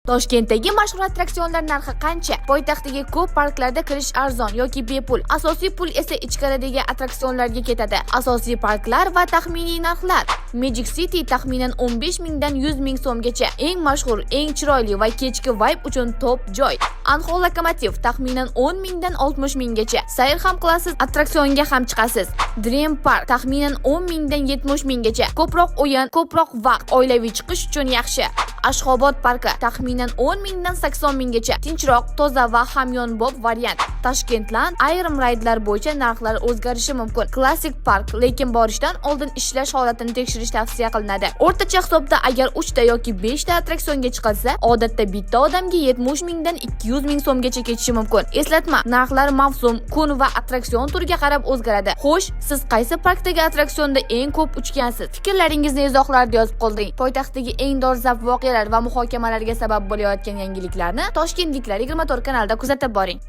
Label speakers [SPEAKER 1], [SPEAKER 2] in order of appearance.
[SPEAKER 1] Toshkentdagi mashhur attraksionlar narxi qancha? Poytaxtdagi ko'p parklarda kirish arzon yoki bepul. Asosiy pul esa ichkaridagi attraksionlarga ketadi. Asosiy parklar va taxminiy narxlar. Magic City taxminan 15 mingdan 100 ming so'mgacha. Eng mashhur, eng chiroyli va kechki vibe uchun top joy. Anhor Lokomotiv taxminan 10 mingdan 60 minggacha. Sayr ham qilasiz, attraksionga ham chiqasiz. Dream Park taxminan 10 mingdan 70 minggacha. Ko'proq o'yin, ko'proq vaqt, oilaviy chiqish uchun yaxshi. Ashxobod parki taxminan 10 mingdan 80 minggacha. Tinchroq, toza va hamyonbop variant. Tashkentland ayrim raydlar bo'yicha narxlar o'zgarishi mumkin. Klassik park, lekin borishdan oldin ishlash holatini tekshirish tavsiya qilinadi. O'rtacha hisobda agar 3 ta yoki 5 ta attraksionga chiqilsa, odatda bitta odamga 70 mingdan 200 ming so'mgacha ketishi mumkin. Eslatma: narxlar mavsum, kun va attraksion turiga qarab o'zgaradi. Xo'sh, siz qaysi parkdagi attraksionda eng ko'p uchgansiz? Fikrlaringizni izohlarda yozib qoldiring. Poytaxtdagi eng dolzarb voqealar va muhokamalarga sabab bo'layotgan yangiliklarni Toshkentliklar 24 kanalida kuzatib boring.